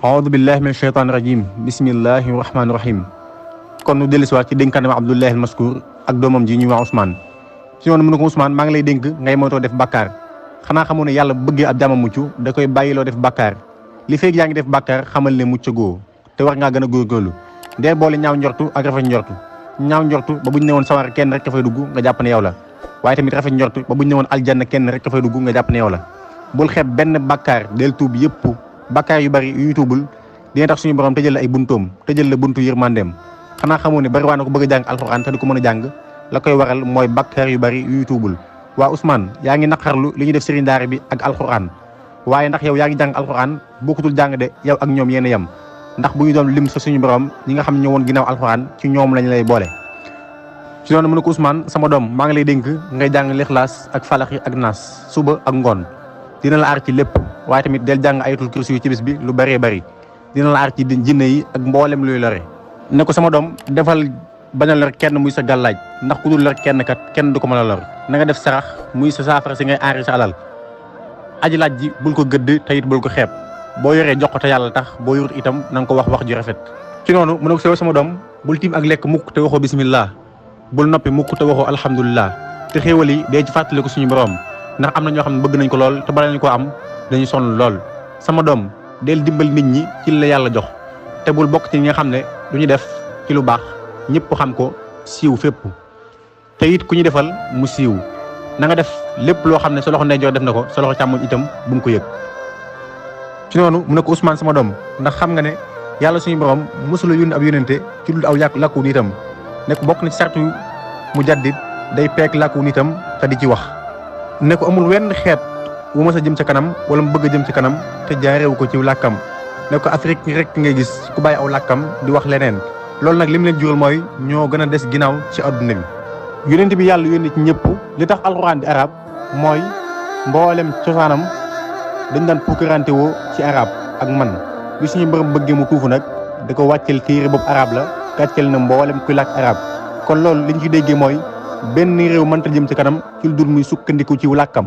aoudu billahi min sheytaani rajim bismillahi rahmaani rahim. kon nu dellusiwaat ci dénkaanam Abdullahi al-Maskur ak doomam ji ñuy wax Ousmane. ci noonu mu ne ko Ousmane maa ngi lay dénk ngay moytoo def bàkkaar. xanaa xamoo ne yàlla bu bëggee ab jaamam mucc da koy bàyyiloo def bàkkaar. li feeg yaa ngi def bàkkaar xamal ne mucc goo te war ngaa gën a góorgóorlu. dee boole ñaaw njortu ak rafet njortu. ñaaw njortu ba buñ ne woon sawar kenn rek ka fay dugg nga jàpp ne yow la. waaye tamit rafet njortu ba buñ ne woon aljanna kenn rek ka fay dugg nga jàpp ne yow la. bul xeeb benn bàkkaar del tuub yëpp bàkkaar yu bari yu tuubul dina tax suñu borom tëjal la ay buntoom tëjal la buntu yërmandeem. xanaa xamoo ne bari waa na ko bëgg a jàng alxuraan te du ko mën a jàng la koy waral mooy bàkkaar yu bari yu tuubul. waa Ousmane yaa ngi naqarlu li ñuy def sëriñ daara bi ak alxuraan waaye ndax yow yaa ngi jàng alxuraan bokkutul jàng de yow ak ñoom yéen a yem ndax bu ñu doon lim sa suñu borom ñi nga xam ne ñoo woon ginnaaw alxuraan ci ñoom lañ lay boole. ci noonu mu ne ko Ousmane sama doom maa ngi lay dénk ngay jàng lixlaas ak falaxi ak naas suba ak ngoon dina la aar ci lépp waaye tamit del jàng ayatul kursi yu ci bis bi lu bëree bëri dina la aar ci jinne yi ak mboolem luy lore. ne ko sama doom defal bañ a lor kenn muy sa gàllaaj ndax ku dul lor kenn kat kenn du ko mën a lor. na nga def sarax muy sa saafara si ngay aari sa alal. aji laaj ji bul ko gëdd te it bul ko xeeb boo yoree jox ko te yàlla tax boo yorut itam na nga ko wax ju rafet. ci noonu mu ne ko sew sama doom bul tiim ak lekk mukk te waxoo bismillah bul noppi mukk te waxoo alhamdulillah te xéewal yi dee ci fàttali ko suñu borom ndax am na ñoo xam ne bëgg nañ ko lool te bala nañ ko am dañuy sonn lool. sama doom del dimbal nit ñi ci la yàlla jox te bul bokk ci ñi nga xam ne du ñu def ci lu baax ñëpp xam ko siiw fépp te it ku ñu defal mu siiw. na nga def lépp loo xam ne sa loxo ndeyjoor def na ko sa loxo càmmoñ itam bu mu ko yëg. ci noonu mu ne ko Ousmane sama doom ndax xam nga ne yàlla suñu borom mosula yónni ab yónente ci dul aw làkku nitam ne ko bokk na ci sartu mu jaddit day peek làkku nitam te di ci wax. ne ko amul wenn xeet wu mës a jëm ca kanam wala mu bëgg a jëm ci kanam te jaareewu ko ci làkkam. ne ko Afrique rek ngay gis ku bàyyi aw làkkam di wax leneen loolu nag li mu leen jural mooy ñoo gën a des ginnaaw ci adduna bi. yónente bi yàlla yónni ci ñëpp li tax alxuraan di arab mooy mboolem cosaanam dañ daan puukarante woo ci arab ak man bi suñu borom bëggee mu tuufu nag da ko wàccel téere boobu arab la gàcceel na mboolem kuy làkk arab kon loolu li ñu ci déggee mooy benn réew mënta jëm ci kanam ci lu dul muy sukkandiku ci làkkam.